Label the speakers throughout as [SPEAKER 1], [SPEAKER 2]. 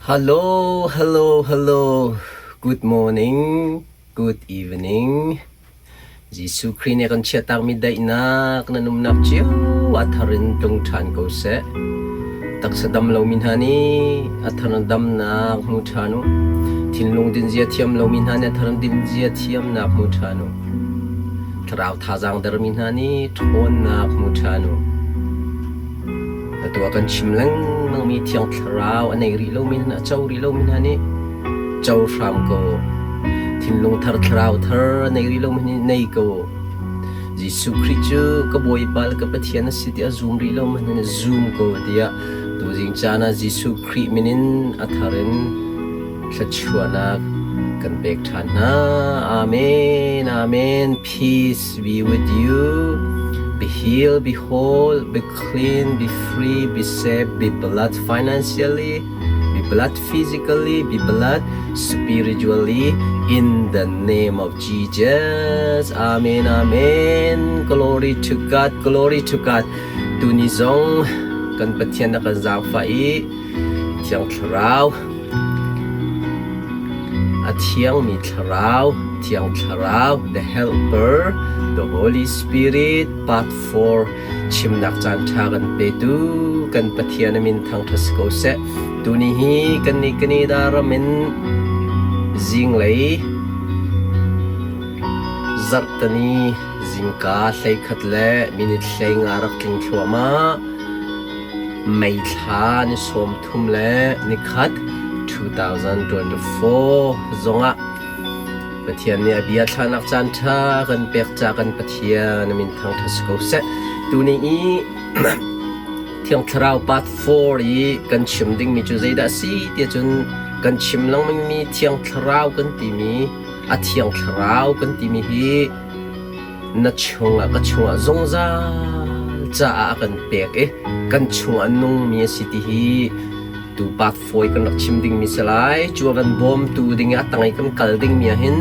[SPEAKER 1] Hello, hello, hello. Good morning, good evening. Jesuh Khrih nih a kan chiahtakmi daihnak nan umnak cio a thar in tlung ṭhan ko seh. Taksa dam lomi hna nih a thar in damnak hmu ṭhan u. Thinlung dinzia thiam lomi hna nih a thar in dinzia thiamnak hmu ṭhan u. Thlarau thazaang dermi hna nih ṭhawnnak hmu ṭhan u. Atu ah kan chim lengmangmi Thiang Thlarau a nei rih lomi hna, a co rih lomi hna nih co hram ko. Thinlung thar, thlarau thar a nei rih lomi nih nei ko. Jesuh Khrih cu ka Bawipa le ka Pathian a si tiah zum rih lomi hna nih zum ko tiah tuzing caan ah Jesuh Khrih min in a thar in thluachuahnak kan pek ṭhan hna. Amen. Amen. Peace be with you. Be healed, be whole, be clean, be free, be safe, be blessed financially, be blessed physically, be blessed spiritually in the name of Jesus. Amen. Amen. Glory to God. Glory to God. Tuni zong kan Pathian na kan zaangfah i Thiang Thlarau A thiangmi Thlarau, Thiang Thlarau, the Helper, the Holy Spirit, part 4 chimnak caanṭha kan petu kan Pathian a min thangṭhat si ko seh. Tuni hi kannih Canada ram in zinglei zarhteni zingka 11 le minute 15 rak tling thluahmah. May thla ni 31 2024 zongah Pathian nih a bia thlahnak caan ṭha kan pek ca kan Pathian a min thangṭhat si ko seh. Tuni i Thiang Thlarau part 4 i kan chim dingmi cu zeidah a si tiah cun kan chim lengmangmi Thiang Thlarau kan timi a Thiang Thlarau kan timi hi na chungah ka chungah zungzal caah a kan pek i kan chungah a nungmi a si ti hi tu part fawi kan rak chim dingmi si lai. Cu a van bawmtu ding i a tang i kan kal dingmi ah hin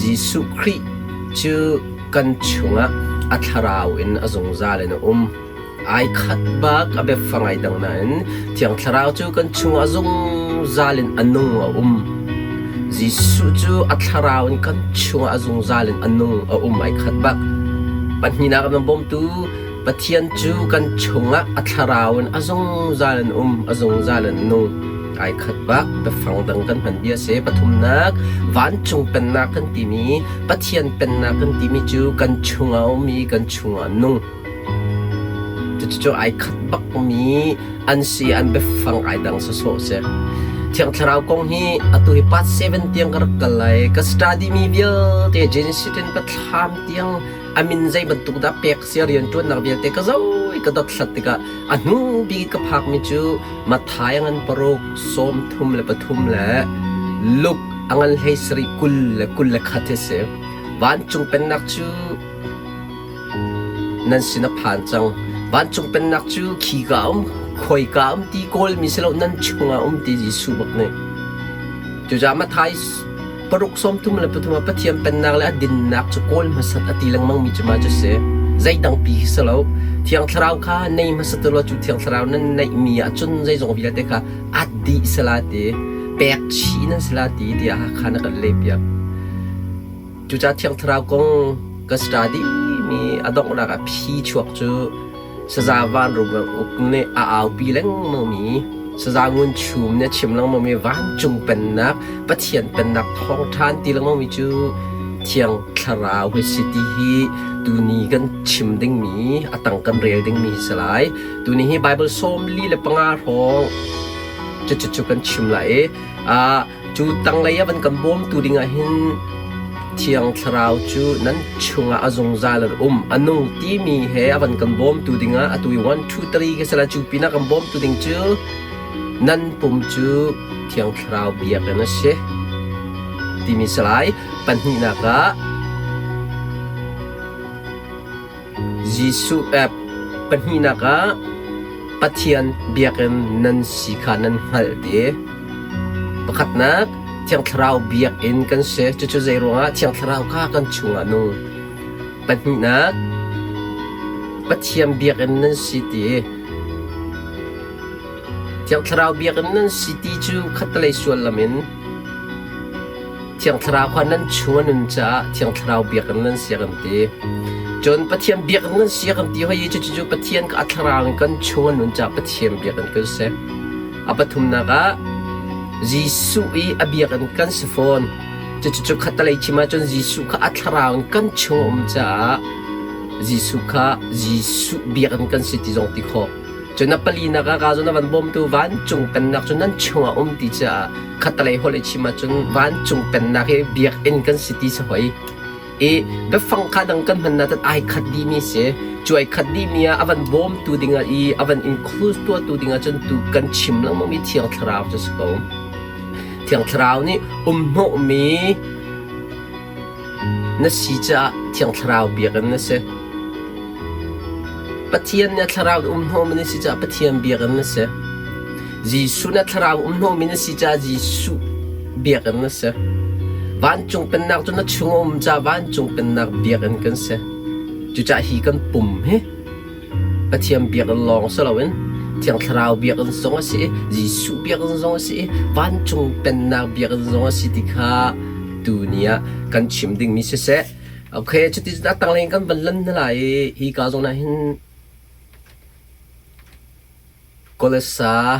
[SPEAKER 1] Jesuh Khrih cu kan chungah a thlarau in a zungzal in a um. Ai khat bak a biafang ai dang nain Thiang Thlarau cu kan chungah zungzal in a nung a um. Jesuh cu a thlarau in kan chungah a zungzal in a nung a um ai khat bak. Pahnihnak a bawmtu Pathian cu kan chungah a thlarau in a zungzal in um, a zungzal in nung. Ai khat bak biafang dang kan hman bia si. Pathumnak vancung pennak kan timi Pathian pennak kan timi cu kan chungah a um i kan chungah a nung. Cucu ai khat bakmi an si an biafang ai dang sawsawh si. Thiang Thlarau kong hi atu hi part 7 tiang ka rak kal lai. Ka study mi vialte Genesis in ka thlam tiang a min zei bantuk dah pek si rianṭuannak vialte ka zoh i ka dothlat tikah a hnu bik ka phakmi cu Matthai a ngan paruk 33 le Luke a ngan 17 kul le 21 hi si. Vancung pennak cu Nan sin a phan cang. Vancung pennak cu khika a um, khoika a um ti kawlmi si lo, nan chungah a um ti Jesuh bak nih. Cucaah Matthai paruk 33 ah Pathian pennak le a dinnak cu kawl hmasat a ti lengmangmi cu mah cu si. Zeidang pi khi si lo. Thiang Thlarau kha nei hmasat u law cu Thiang Thlarau nan neihmi ahcun zeizong vialte kha at dih sala ti, pek chih nan sala ti tiah kha na kan lehpiak. Cucaah Thiang Thlarau kong ka study mi a donghnak ah phi chuak cu saza vanrum uk nih a aupi lengmangmi saza ngun chum nih a chim lengmangmi vancung pennak Pathian pennak thawngṭha an ti lengmangmi cu Thiang Thlarau hi si ti hi tuni kan chim dingmi a tang kan rel dingmi hi si lai. Tuni hi Bible 45 hrawng cucu kan chim lai i Cu tanglei a van kan bawmtu dingah hin Thiang Thlarau cu nan chungah a zungzal in um. A nung timi he a van kan bawmtu dingah atu i 1, 2, 3 ka sila cu pinah kan bawmtu ding cu nan pum cu Thiang Thlarau biakinn a si timi si lai. Pahnihnak ah Jesuh pahnihnak ah Pathian biakinn nan si kha nan hngalh ti. Pakhatnak, Thiang Thlarau biakinn kan si. Cucu zeiruangah Thiang Thlarau kha kan chungah nung. Pahnihnak, Pathian biakinn nan si ti. Thiang Thlarau biakinn nan si ti cu khattelei suallam in Thiang Thlarau kha nan chung a nun caah Thiang Thlarau biakinn nan si a kan ti. Cun Pathian biakinn nan si a kan ti hoi i cucu Pathian kha a Thlarau in kan chung a nun caah Pathian biakinn kan si. A pathumnak ah Jesuh i a biakinn kan si fawn. Cucu khattelei chim ahcun Jesuh kha a Thlarau in kan chung a um caah Jesuh kha Jesuh biakinn kan si ti zong ti khawh. Cun a palinak ah ka zawn a van bawmtu vancung pennak cu nan chungah um ti caah khattelei holh i chim ahcun vancung pennak hi biakinn kan si ti si hoi. I biafang kha dang kan hman nain ai khat dihmi si. Cu ai khat dihmi ah a van bawmtu dingah i a van include tuahtu dingah cun tu kan chim lengmangmi Thiang Thlarau cu si ko. Thiang Thlarau nih um hnawhmi Na si caah Thiang Thlarau biakinn na si. Pathian nih a Thlarau um hnawhmi na si caah Pathian biakinn na si. Jesuh nih a Thlarau um hnawhmi na si caah Jesuh biakinn na si. Vancung pennak cu na chung a um caah vancung pennak biakinn kan si. Cucaah hi kan pum hi Pathian biakinn lawng si loin Thiang Thlarau biakinn zong a si i Jesuh biakinn zong a si i vancung pennak biakinn zong a si ti kha tuni ah kan chim dingmi siseh. Okay, cuti cun a tanglei in kan van lan hna lai i hi ka zawn ah hin Kolesa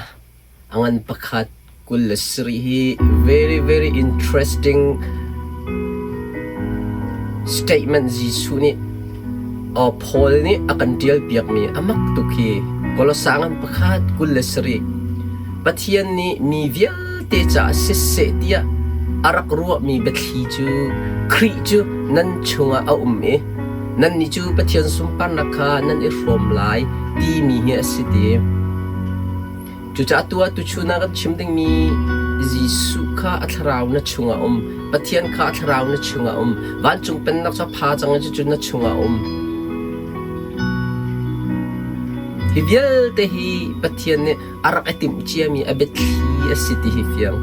[SPEAKER 1] a ngan pakhat 27 hi very very interesting statement Jesuh nih Paul nih a kan ṭial piakmi a mak tuk hi Kolosa ngan pakhat 27 Pathian nih mi vialte caah siseh tiah a rak ruahmi biathli cu Khrih cu nan chungah a um i nannih cu Pathian sunparnak kha nan i hrawm lai timi hi a si ti. Cucaah tu ah tuchun ah kan chim dingmi Jesuh kha a thlarau na chungah um, Pathian kha a thlarau na chungah um, vancung pennak cu a pha cang i cucu na chungah um. Hi vialte hi Pathian nih a rak i timh ciami a biathli a si ti hi fiang.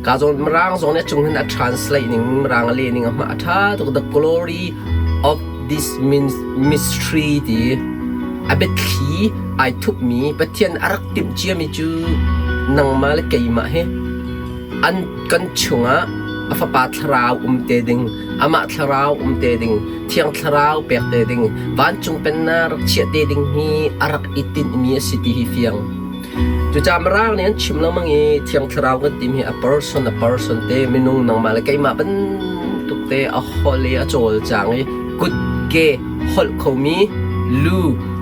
[SPEAKER 1] Ka zawn Mirang zong nih a cung hin a translate ning Mirang a leh ning a hma a ṭha tuk the glory of this mystery ti a biathli ai thupmi Pathian a rak timh ciami cu nangmah le keimah hi an kan chungah a fapa thlarau um te ding amah thlarau um te ding thiang thlarau pek te ding vancung pennak rak chiah te ding hi a rak i tinhmi a si ti hi fiang Cucaah Mirang nih an chim lengmang i Thiang Thlarau kan timi hi a person a person te minung nangmah le keimah bantuk te a holh i a cawlcang i kut ke holh khomi lu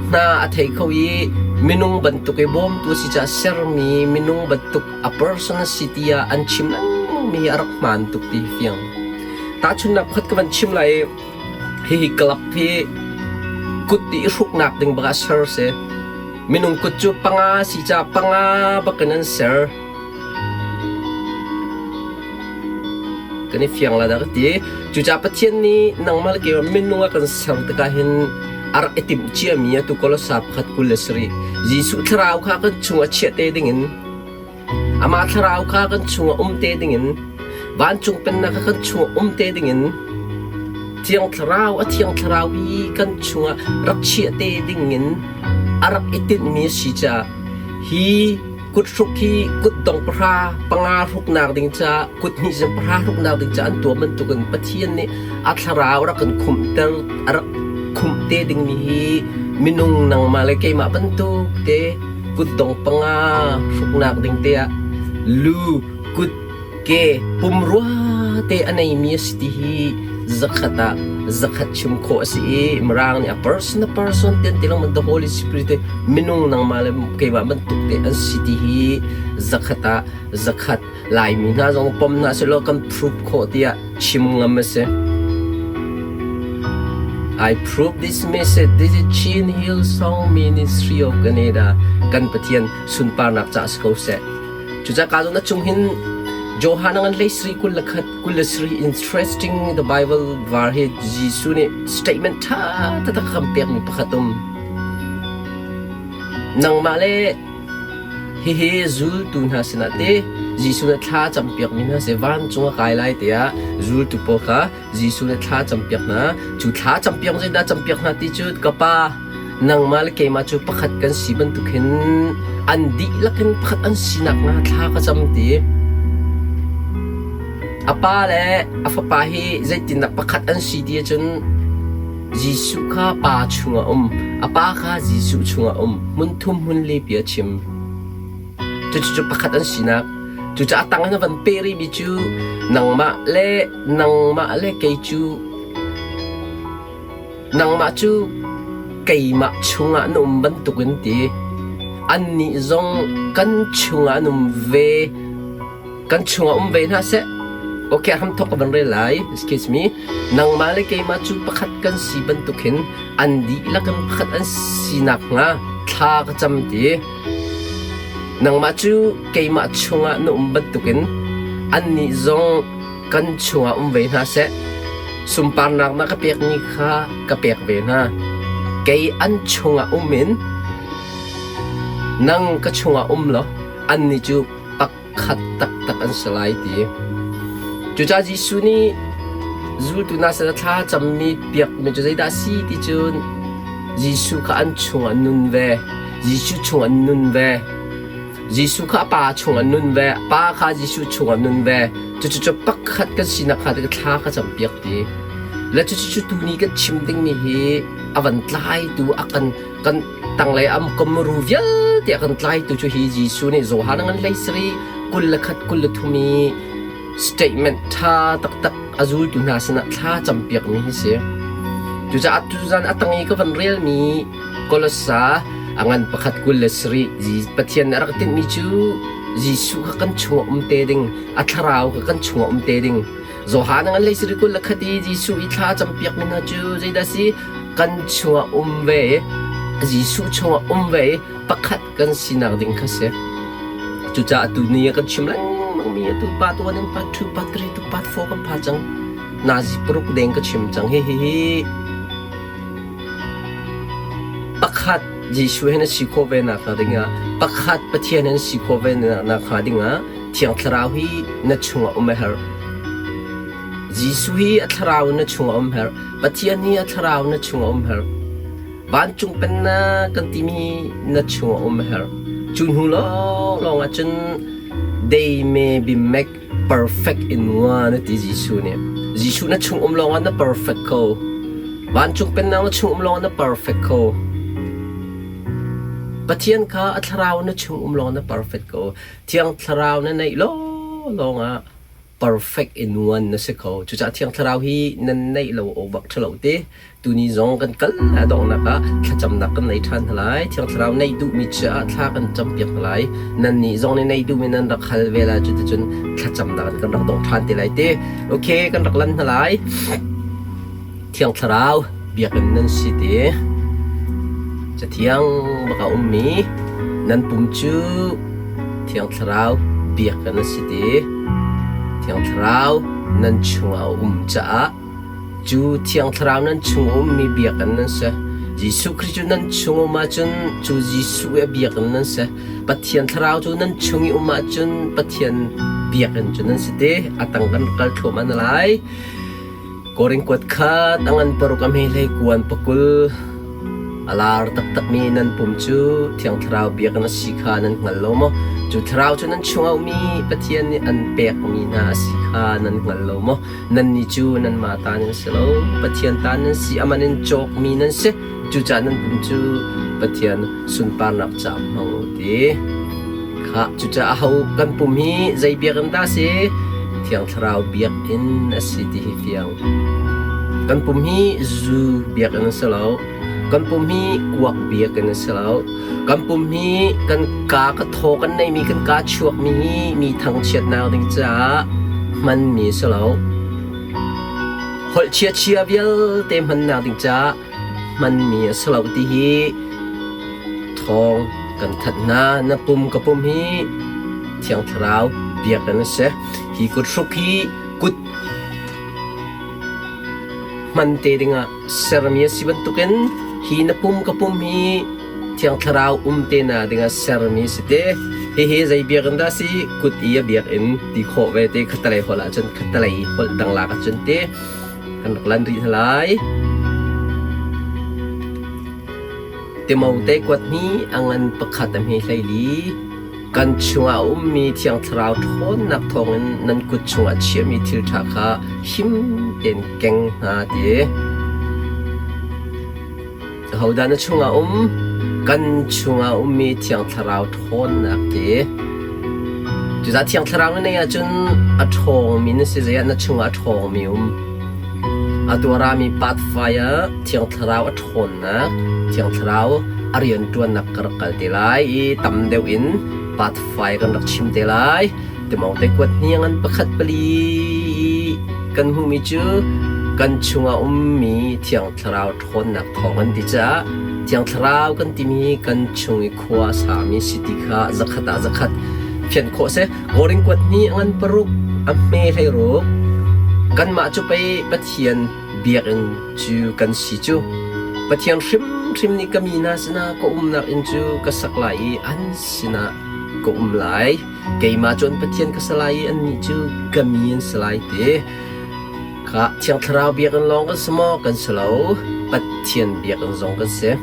[SPEAKER 1] hna a thei kho i minung bantuk i bawmtu a si caah sermi minung bantuk a person a si tiah an chim lengmangmi hi a rak hmaan tuk ti hi fiang. Tahchunhnak pakhat ka van chim lai i hihi club hi kut i hruknak ding bak ah ser si. Minung kut cu panga si caah panga bak in an ser. Kan i fiang la dah ka ti. Cucaah Pathian nih nangmah le keimah minung a kan ser tikah hin a rak i timh ciami atu Kolosa pakhat 27 Jesuh thlarau kha kan chungah chiah te dingin Amah thlarau kha kan chungah um te dingin vancung pennak kha kan chungah um te dingin Thiang Thlarau a Thiang Thlarau hi kan chungah rak chiah te dingin a rak i tinhmi a si caah hi kuthruk hi kutdong pahra panga hruknak ding caah kut hnih zem pahra hruknak ding caah an tuah bantukin Pathian nih a thlarau rak kan khumhter a rak khumh te dingmi hi minung nangmah le keimah bantuk te kutdong panga hruknak ding te ah lu kut ke pumrua te a neimi a si ti hi zakhat ah zakhat chim khawh a si i mirang nih a person a person ten ti lengmang the holy spirit minung nangmah le keimah bantuk te an si ti hi zakhat ah zakhat laimi hna zong pom hna selaw kan prove khawh tiah chim ngam a si I prove this message. This is Chin Hill Song Ministry of Canada. Kan Pathian sunparnak ca si ko seh. Cucaah ka na chung hin Johan ngan lei sri kul le khat kul le sri interesting the Bible var hi Jesuh nih statement tha taktak kan pekmi pakhat um. Nangmah le Hihi zultu hna sinah teh Jesuh nih thla a campiakmi hna si vancung a kai lai tiah zultu pawl kha Jesuh nih thla a campiak hna. Cu thla campiak zeidah campiak hna ti cu ka Pa. Nangmah le keimah cu pakhat kan si bantuk hin an dihlak in pakhat an sinak hnga thla ka cam ti. A pa le a fapa hi zeitindah pakhat an si ti ahcun Jesuh kha Pa chungah um, a Pa kha Jesuh chungah um, hmun thum hmun li pi a chim. Cucu pakhat an sinak. Cucaah tang in a van peh rihmi cu nangmah le nangmah le kei cu nangmah cu keimah chungah na um bantukin ti annih zong kan chungah an um ve kan chungah um ve hna seh. Okay, ham thok ka van rel lai. Excuse me. Nangmah le keimah cu pakhat kan si bantuk hin an dihlak in pakhat an sinak hnga thla ka cam ti. Nangmah cu keimah chungah na um bantukin annih zong kan chungah um ve hna seh. Sunparnak na ka pekmi kha ka pek ve hna. Kei an chungah um in nang ka chungah um law annih cu pakhat taktak an si lai ti. Cucaah Jesuh nih zultu hna sinah thla cammi piakmi cu zeidah a si ti cun Jesuh kha an chungah nun ve. Jesuh chungah nun ve. Jesuh kha a Pa chungah nun ve. Pa kha Jesuh chungah nun ve. Cucu cu pakhat kan sinak kha thla ka campiak ti. Le cucu tuni kan chim dingmi hi a van tlaitu a kan kan tanglei am kamru vialte a kan tlaitu cu hi Jesuh nih Johan ngan hlei sari 21 23 i statement ṭha taktak a zultu hna sinah thla campiakmi hi si. Cucaah tuzan a tang i ka van relmi Kolossa a ngan pakhat 27 Pathian nih a rak tinhmi cu Jesuh kha kan chungah um te ding, a thlarau kha kan chungah um te ding. Johan a ngan hlei sari 21 i Jesuh i thla campiakmi hna cu zeidah si? Kan chungah um ve i Jesuh chungah um ve i pakhat kan sinak ding kha si. Cucaah tu ni ah kan chim lengmangmi atu part 1 in part 2, part 3 to part 4 kan pha cang. Nazi paruk deng ka chim cang. Hi hi hi pakhat Jesuh he na si khawh ve nak hnga dingah pakhat Pathian he na si khawh ve nak hnga dingah Thiang Thlarau hi na chungah um a herh. Jesuh hi a thlarau na chungah um herh. Pathian hi a thlarau na chungah um herh. Vancung pennak kan timi na chungah um a herh. Cu hnu lawnglawng ah cun they may be make perfect in one a ti Jesuh nih. Jesuh na chung um lawngah na perfect ko. Vancung pennak na chung um lawngah na perfect ko. Pathian kha a thlarau na chung um lawng na perfect ko. Thiang thlarau na neih law lawngah perfect in one na si kho. Cucaah Thiang Thlarau hi nan neih lo awk bak ṭhalo te. Tuni zong kan kal a donghnak ah thlacamnak kan nei ṭhan hna lai. Thiang Thlarau neih duhmi caah thla kan campiak hna lai. Nannih zong nih neih duhmi nan rak hal ve lai. Cuticun thlacamnak in kan rak dong ṭhan te lai te. Okay, kan rak lan hna lai. Thiang Thlarau biakinn nan si te. Cathiang bak a ummi nan pum cu Thiang Thlarau biakinn a si ti. Thiang Thlarau nan chungah a um caah cu Thiang Thlarau nan chung a ummi biakinn nan si. Jesuh Khrih cu nan chung um ahcun cu Jesuh i a biakinn nan si. Pathian Thlarau cu nan chung i um ahcun Pathian biakinn cu nan si ti. A tang kan kal thluahmah na lai. Korin kuat khat a ngan paruk a hme hlei kuan pakul a lar taktakmi nan pum cu Thiang Thlarau biakinn a si kha nan hngal lo maw? Cu Thlarau cu nan chungah ummi Pathian nih an pekmi hna a si kha nan hngal lo maw? Nannih cu nanmah ta nan si lo, Pathian ta nan si, a man in cawkmi nan si. Cucaah nan pum cu Pathian sunparnak caah hmang u ti. Khah, cucaah aho kan pum hi zei biakinn dah a si? Thiang Thlarau biakinn a si ti hi fiang. Kan pum hi zu biakinn a si lo. Kan pum hi kuak biakinn a si lo. Kan pum hi kan kaa ka thaw kan neihmi kan kaa chuakmi hi mi thangchiatnak ding caah hmanmi a si lo. Holh chia-chia vialte hmannak ding caah hmanmi a si lo ti hi thawng kan thanh hna. Na pum ka pum hi Thiang Thlarau biakinn a si. Hi kut hruk hi kut hman te dingah sermi a si bantukin hi na pum ka pum hi Thiang Thlarau um te na dingah sermi si te. Hihi zei biakinn dah si? Kut i a biakinn ti khawh ve te khatalei holh ahcun khatalei holh dang lak ahcun te kan rak lan rih hna lai. Timote kuat hni a ngan pakhat a hme 14. Kan chungah a ummi Thiang Thlarau ṭhawnnak thawngin nan kut chungah chiahmi thil ṭha kha him tein keng hna ti. Ahodah na chungah um? Kan chungah ummi Thiang Thlarau ṭhawnnak ti. Cucaah Thiang Thlarau na neih ahcun a ṭhawngmi na si zei ah na chungah a ṭhawngmi um. Atu a rami pathway ah Thiang Thlarau a ṭhawnnak, Thiang Thlarau a rianṭuannak ka rak kal te lai i tam deuh in pathway kan rak chim te lai. Timote kuat hniang an pakhat pali kan hmuhmi cu kan chungah ummi Thiang Thlarau ṭhawnnak thawng an ti caah Thiang Thlarau kan timi kan chung i khua a sami si ti kha zakhat ah zakhat fianh khawh si. Korin kuat hnih a ngan paruk, a hme 16. Kanmah cu pei Pathian biakinn cu kan si cu. Pathian hrimhrim nih ka mi hna sinah ka umnak inn cu ka sak lai i an sinah ka um lai. Keimah cu an Pathian ka si lai i annih cu ka mi an si lai ti. Kha Thiang Thlarau biakinn lawng kan si maw? Kan si lo. Pathian biakinn zong kan si.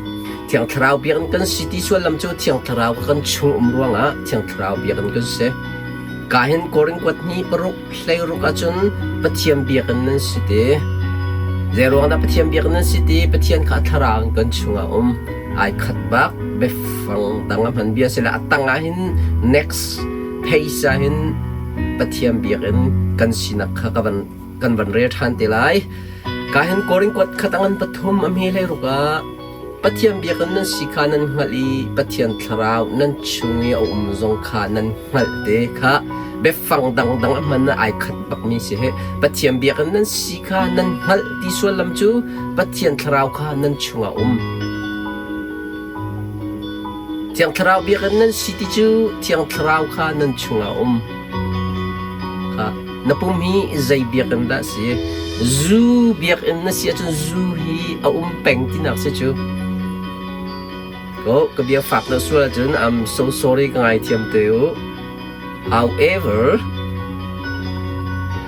[SPEAKER 1] Thiang Thlarau biakinn kan si ti sullam cu Thiang Thlarau kan chung um ruangah Thiang Thlarau biakinn kan si. Ka hin Korin kuat hnih paruk 16 ahcun Pathian biakinn nan si ti. Zei ruang dah Pathian biakinn nan si ti? Pathian kha thlarau in kan chungah um. Ai khat bak biafang dang a hman bia si le a tang ah hin next page ah hin Pathian biakinn kan sinak kha ka van kan van rel ṭhan te lai. Ka hin Korin kuat khat a ngan pathum a hme hlei ruk ah Pathian biakinn nan si kha nan hngalh i Pathian thlarau nan chung i a um zong kha nan hngalh te kha biafang dangdang a hman ah ai khat bakmi si he Pathian biakinn nan si kha nan hngalh ti sullam cu Pathian thlarau kha nan chungah um. Thiang Thlarau biakinn nan si ti cu Thiang Thlarau kha nan chungah um. Kha na pum hi zei biakinn dah si? Zu biakinn na si ahcun zu hi a um peng tinak si cu. Ko ka bia fak na sual ahcun I'm so sorry ka ngaithiam te u. However,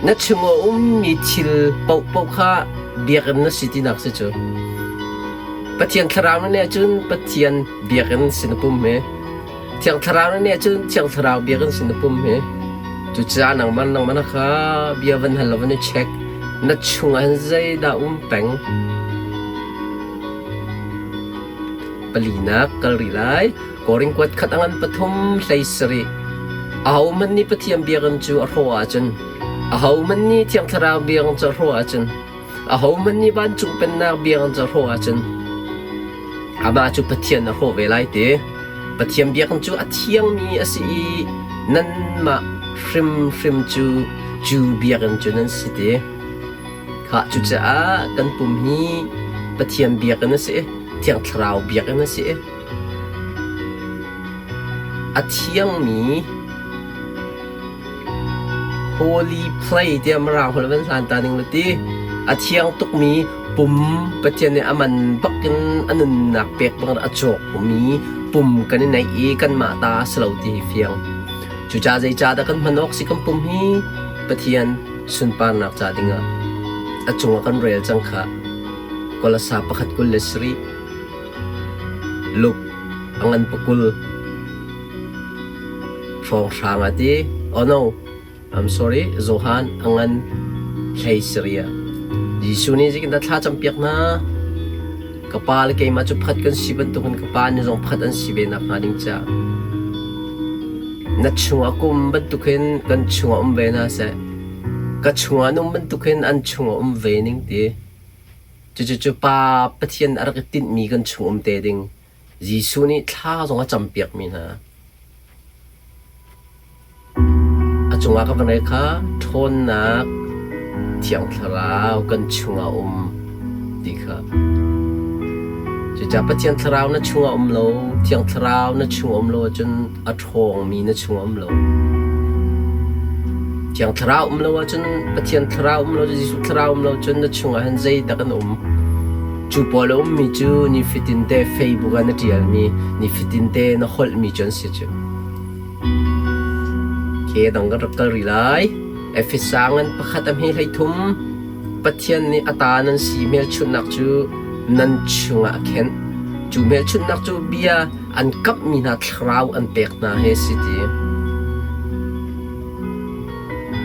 [SPEAKER 1] na chung a ummi thil paohpaoh kha biakinn na si tinak si cu. Pathian thlarau na nih ahcun Pathian biakinn sin na pum hi. Thiang thlarau na nih ahcun Thiang thlarau biakinn sin na pum hi. Cucaah nangmah nangmah kha bia van hal law van i check. Na chungah hin zeidah um peng? Palinak kal rih lai. Korin kuat khat a ngan pathum 17. Ahohmanh nih Pathian biakinn cu a hrawh ahcun, ahohmanh nih Thiang Thlarau biakinn cu a hrawh ahcun, Ahohmanh nih vancung pennak bia an hrawh ahcun amah cu Pathian a hrawh ve lai ti. Pathian biakinn cu a thiangmi a si i nanmah hrimhrim cu cu biakinn cu nan si ti. Khah cucaah kan pum hi Pathian biakinn a si i Thiang Thlarau biakinn a si i a thiangmi Holy play tiah Mirang holh van hlan ta ning la ti. A thiang tukmi pum Pathian nih a man bakin a nunnak pek bangin a cawkmi pum kan i neih i kanmah ta a si lo ti hi fiang. Cucaah zeicahdah kan hman awk si kan pum hi Pathian sunparnak ca dingah a cungah kan rel cang kha. Kolasa pakhat 27 Luke a ngan pakul Hrawnghrang a ti. Oh no, I'm sorry, Johan a ngan hlei Syria. Jesuh nih zeitindah thla campiak hna? Ka pa le keimah cu pakhat kan si bantukin ka pa nih zong pakhat an si ve nakhnga ding caah. Na chungah ka um bantukin kan chungah um ve hna seh. Ka chungah an um bantukin an chungah um ve ning ti. Cucu Pa Pathian a rak i tinhmi kan chung um te ding. Jesuh nih thla zong a campiakmi hna. A cungah ka van rel kha ṭhawnnak Thiang Thlarau kan chungah um ti kha. Cucaah Pathian Thlarau na chungah um lo, Thiang Thlarau na chungah um lo ahcun a ṭhawngmi na chungah um lo. Thiang Thlarau um lo ahcun Pathian Thlarau um lo, Jesuh Thlarau um lo cun na chungah hin zeidah kan um? Cu pawl a ummi cu nifatinte Facebook ah na ṭialmi, nifatinte na holhmi cu an si cu. Ke dang kan rak kal rih lai. Efesa ngan pakhat a hme 13 Pathian nih a ta nan si hmelchunhnak cu nan chungah a khenh. Cu hmelchunhnak cu bia an kamhmi hna thlarau an pek hna he si ti.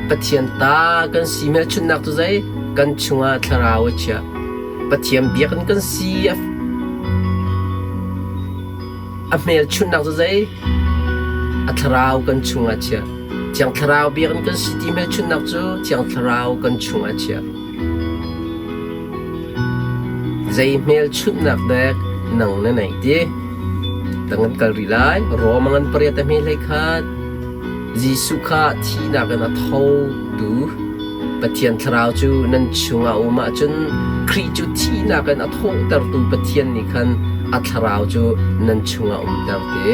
[SPEAKER 1] Pathian ta kan si hmelchunhnak cu zei? Kan chungah thlarau a chiah. Pathian biakinn kan si a hmelchunhnak cu zei? A thlarau kan chungah chiah. Thiang Thlarau biakinn kan si ti hmelchunhnak cu Thiang Thlarau kan chungah chiah. Zei hmelchunhnak dek nang na neih ti? Tang an kal rih lai. Rom ngan pariat a hme hlei khat. Jesuh kha thihnak in a thotu Pathian Thlarau cu nan chungah a um ahcun Khrih cu thihnak in a thawhtertu Pathian nih khan a Thlarau cu nan chungah umter ti.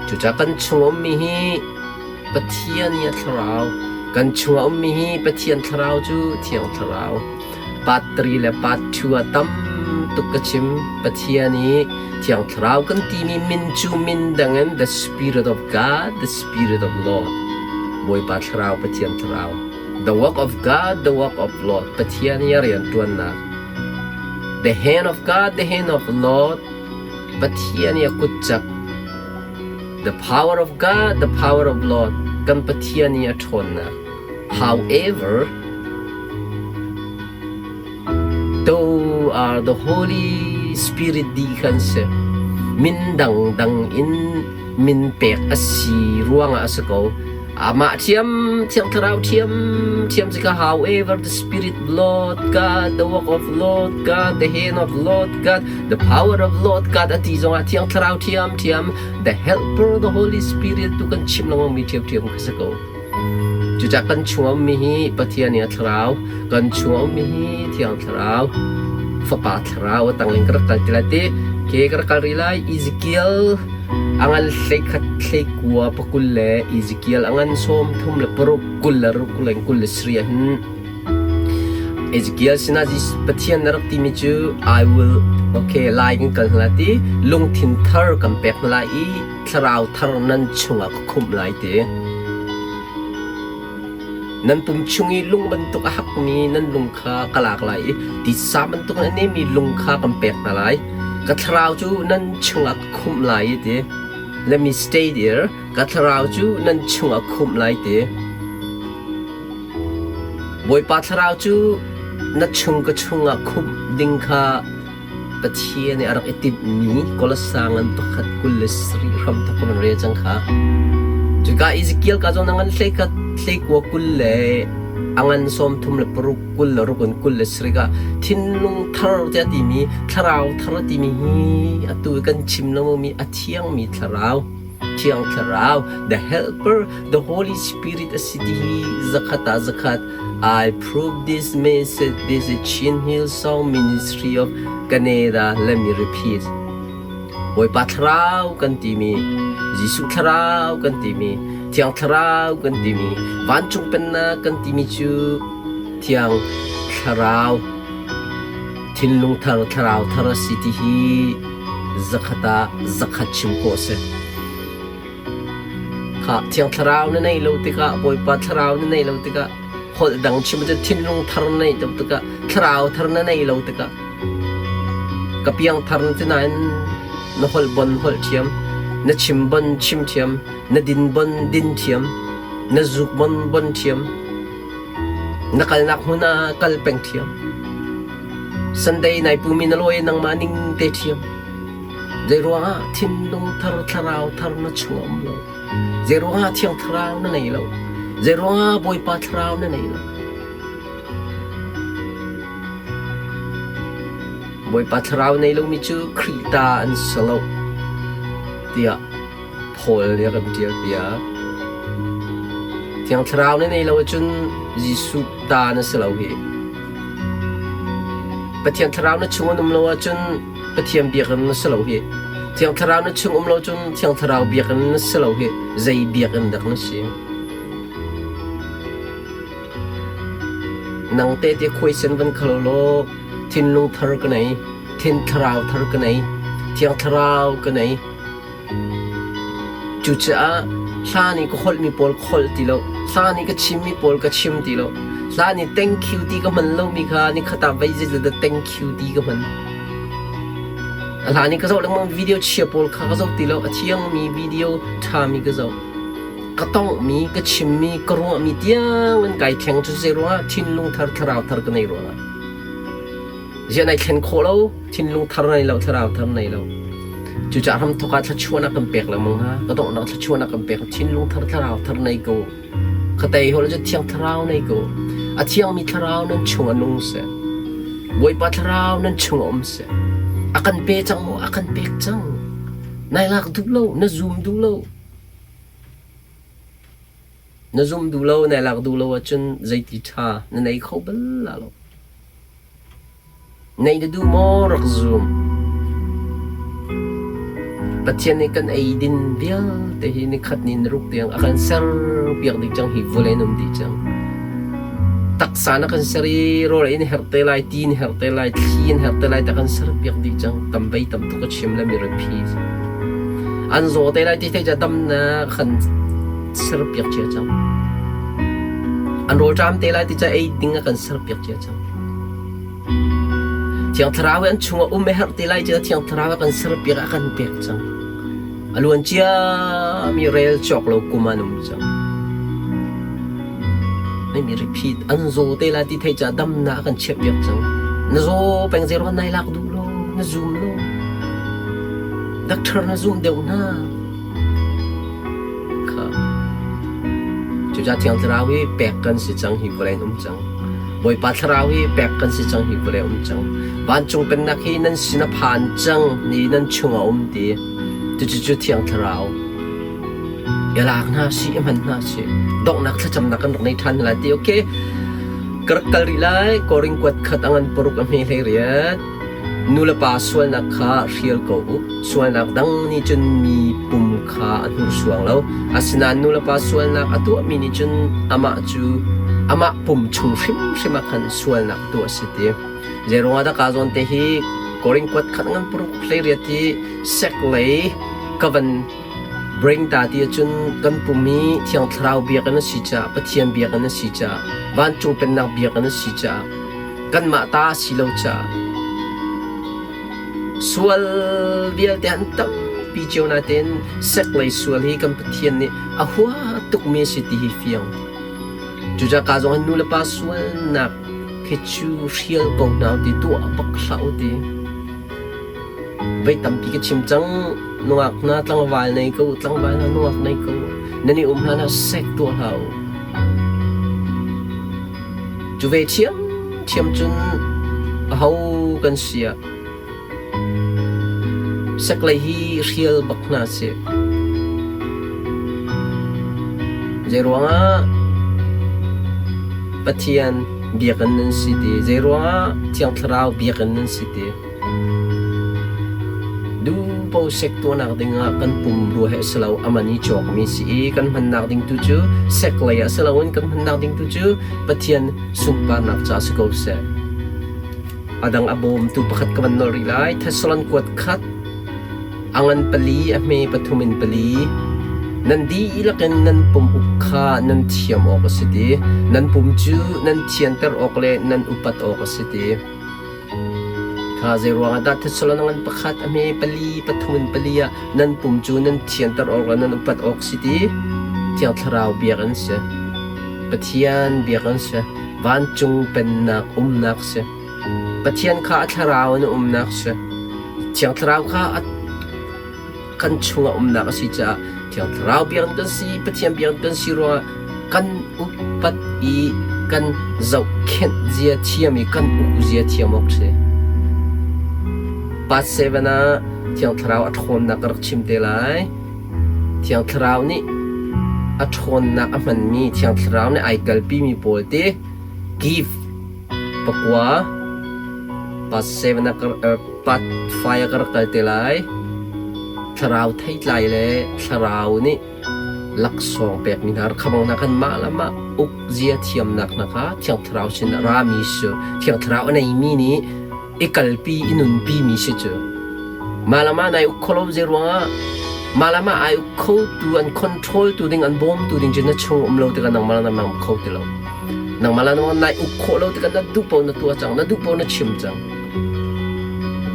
[SPEAKER 1] Cucaah kan chung a ummi hi Pathian i a Thlarau, kan chung a ummi hi Pathian Thlarau cu Thiang Thlarau. Part 3 le part 2 ah tam tuk ka chim. Pathian i Thiang Thlarau kan timi min cu min dang in the Spirit of God, the Spirit of Lord. Bawipa Thlarau, Pathian Thlarau. The work of God, the work of Lord. Pathian i a rianṭuannak. The hand of God, the hand of Lord. Pathian i a kutcak. The power of God, the power of Lord. Kan Pathian i a ṭhawnnak. However, though are the Holy Spirit di khan si. Min dangdang in min pek a si ruangah a si ko. Amah ṭhiam, Thiang Thlarau ṭhiam, ṭhiam si kha however the Spirit Lord God, the work of Lord God, the hand of Lord God, the power of Lord God a ti zongah Thiang Thlarau ṭhiam ṭhiam, the helper, the Holy Spirit tu kan chim lengmang mi ṭhiam ṭhiam kha si ko. Cucaah kan chung a ummi hi Pathian i a thlarau, kan chung a ummi hi Thiang Thlarau, Fapa Thlarau a tangling ka rak kal ti lai ti, ke ka rak kal rih lai Ezekiel A ngan hleikhat hleikua pakul le Ezekiel a ngan 36 26 le 27 ah hin Ezekiel sinah Pathian na rak timi cu I will okay lai kan kal hna ti lungthin thar kan pek hna lai i thlarau thar nan chungah ka khumh lai ti. Nan pum chung i lung bantuk a hakmi nan lung kha ka lak lai i titsa bantuk in a nemmi lung kha kan pek hna lai. Ka thlarau cu nan chungah ka khumh lai i ti. Let me stay there. Ka thlarau cu nan chungah khumh lai ti. Bawipa thlarau cu na chung ka chungah khumh ding kha Pathian nih a rak i timhmi Kolasa ngan pakhat 27 hramthawk kan rel cang kha. Cuka Ezekiel ka zawn a ngan hleikhat hleikua 20 le a ngan 36 26 in 27 ah thinlung thar tiah timi thlarau thar timi hi atu kan chim lengmangmi a thiangmi thlarau Thiang Thlarau, the Helper, the Holy Spirit a si ti hi zakhat ah zakhat I prove this message. This is Chin Hill Song Ministry of Canada. Let me repeat. Bawipa Thlarau kan timi, Jesuh Thlarau kan timi, Thiang Thlarau kan timi, Vancung Pennak kan timi cu Thiang Thlarau thinlung thar thlarau thar a si ti hi zakhat ah zakhat chim khawh a si. Kha Thiang Thlarau na neih lo tikah Bawipa Thlarau na neih lo tikah holh dang chim cu thinlung thar na neih lo tikah thlarau thar na neih lo tikah ka piang thar na ti nain na holh bon holh thiam na chim bon chim thiam na din bon din thiam na zuk bon bon thiam Na kalnak hmun ah kal peng ṭhiam. Sunday nai pumi na lawi nangmah ning te ṭhiam. Zeiruangah thinlung thar thlarau thar na chung a um lo. Zeiruangah thiang thlarau na nei lo. Zeiruangah Bawipa thlarau na nei lo. Bawipa thlarau nei lomi cu Khrih ta an si lo tiah Paul nih a kan ṭialpiak. Thiang Thlarau na nei lo ahcun Jesuh ta na si lo hi. Pathian Thlarau na chung an um lo ahcun Pathian biakinn na si lo hi. Thiang Thlarau na chung um lo cun Thiang Thlarau biakinn na si lo hi. Zei biakinn dak na si? Nang te te khuaisen van khalo law thinlung thar ka nei, thin thlarau thar ka nei, Thiang Thlarau ka nei. Cucaah hlan i ka holhmi pawl ka holh ti lo, hlan i ka chimmi pawl ka chim ti lo, hlan i thank you ti ka hman lomi kha nikhat ah voi zeizat dah thank you ti ka hman. A hlan i ka zoh lengmang video chia pawl kha ka zoh ti lo. A thiangmi video ṭhami ka zoh. Ka tonghmi, ka chimmi, ka ruahmi tiang in kai thleng cu zei ruangah thinlung thar, thlarau thar ka nei ruangah. Ziah nai thlen khawh lo, thinlung thar nei lo, thlarau thar nei lo. Cucaah hramthawk ah thluachuahnak kan pek lengmang hna. Ka donghnak thluachuahnak kan pek. Thinlung thar, thlarau thar nei ko. Ka tei hol cu Thiang Thlarau nei ko. A thiangmi Thlarau nan chungah nung seh. Bawipa Thlarau nan chungah um seh. A kan pe cang maw? A kan pek cang. Nai lak duh lo, na zum duh lo. Na zum duh lo, nai lak duh lo ahcun zeiti ṭha na nei kho bal la lo. Neih na duh maw? Rak zum. Pathian nih kan eidin vialte hi nikhat ni naruk tiang a kan serpiak dih cang hi vawlei in um dih cang. Taksa na kan ser i rawl ei na herh te lai, ti na herh te lai, thli na herh te lai ta kan serpiak dih cang. Tam vei tam tuk a chim le mi riphi. An zaw te lai ti thei ca dam na kan serpiak cia cang. An rawlṭam te lai ti ca ei ding a kan serpiak cia cang. Thiang Thlarau hi an chungah um a herh ti lai cu Thiang Thlarau a kan serpiak a kan pek cang. A luan ciami rel cawk lo kum an um cang. Mi repeat an zaw te lai ti thei ca damnak a kan chiahpiak cang. Na zaw peng zei ruang nai lak duh lo, na zum lo. Doctor na zum deuh hna. Kha. Cucaah Thiang Thlarau hi pek kan si cang hi vawlei in um cang. Bawipa Thlarau hi pek kan si cang hi vawlei um cang. Vancung pennak hi nan sin a phan cang ni nan chung a um ti. Cucu Thiang Thlarau. I lak hna si, i hman hna si. Donghnak thlacamnak kan rak nei ṭhan lai ti. Okay. Ka rak kal rih lai. Korin kuat khat a ngan paruk a hme hlei riat. Nulepa sualnak kha hrial ko u. Sualnak dang nih cun mi pum kha a hnursuang lo. Asinain nulepa sualnak a tuahmi nih cun amah cu amah pum chung hrimhrim ah khan sualnak tuah a si ti. Zeiruangah dah kaa zawn te hi Korin kuat khat ngan paruk hleiriat hi sek lei ka van bring ta ti ahcun kan pum hi Thiang Thlarau biakinn a si caah Pathian biakinn a si caah vancung pennak biakinn a si caah kanmah ta a si lo caah sual vialte an tampi cio natein seklei sual hi kan Pathian nih a hua tukmi a si ti hi fiang. Cucaah ka zong hin nu le pa sualnak khi cu hrial ko hna ti tuah bak hlah u ti. Voi tampi ka chim cang nungak hna tlangval nei ko tlangval hna nungak nei ko nan i um hlan ah sek tuah hlah u. Cu ve ṭhiamṭhiam cun aho kan si ah seklei hi hrial bak hna sih. Zeiruangah Pathian biakinn nan si ti, zeiruangah Thiang Thlarau biakinn nan si ti. Duhpaoh sek tuahnak dingah kan pumrua he si lo a man i cawkmi si i kan hmannak ding tu cu sek lei ah si loin kan hmannak ding tu cu Pathian sunparnak ca si ko seh. A dang a bawmtu pakhat ka van nawl rih lai. Thessalon kuat khat a ngan pali a hme pathum in pali nan dihlak in nan pum uk kha nan thiam awk a si ti. Nan pum cu nan thianter awk le nan upat awk a si ti. Kha zeiruangah dah Thessalon ngan pakhat a hme pali pathum in pali ah nan pum cu nan thianter awk le nan upat awk si ti? Thiang Thlarau biak an si. Pathian biak an si. Vancung pennak umnak si. Pathian kha a thlarau in a umnak si. Thiang Thlarau kha a kan chungah umnak a si caah Thiang Thlarau biakinn kan si, Pathian biakinn kan si ruangah kan upat i kan zohkhenh zia thiam i kan uk zia thiam awk si. Part 7 ah Thiang Thlarau a ṭhawnnak ka rak chim te lai. Thiang Thlarau nih a ṭhawnnak a hmanmi Thiang Thlarau nih ai kalpimi pawl te gift pakua part 7 ah part 5 ah ka rak kal te lai. Thlarau theitlai le thlarau nih laksawng pekmi hna khamang hna khan mah le mah uk zia thiamnak hna kha Thiang Thlarau sin a rami si. Thiang Thlarau a neimi nih i kalpi i nunpi mi si cu. Mah le mah nai uk kho lo zei ruangah mah le mah ai uk kho tu an control tu ding an bawm tu ding cu na chung um lo tikah nangmah le nangmah um kho ti lo. Nangmah le nangmah nai uk khawh lo tikah na duh paoh na tuah cang, na duh paoh na chim cang.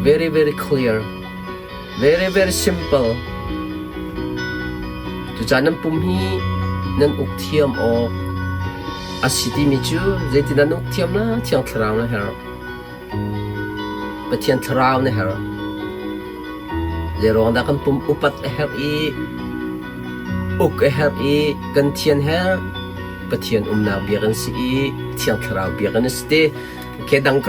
[SPEAKER 1] Very very clear. Very very simple. Cucaah nan pum hi nan uk thiam awk a si timi cu zeitin nan uk thiam la Thiang Thlarau na herh. Pathian Thlarau na herh. Zeiruang dah kan pum upat a herh i uk a herh i kan thian herh? Pathian umnak biakinn si i Thiang Thlarau biakinn a si ti. Okay, dang.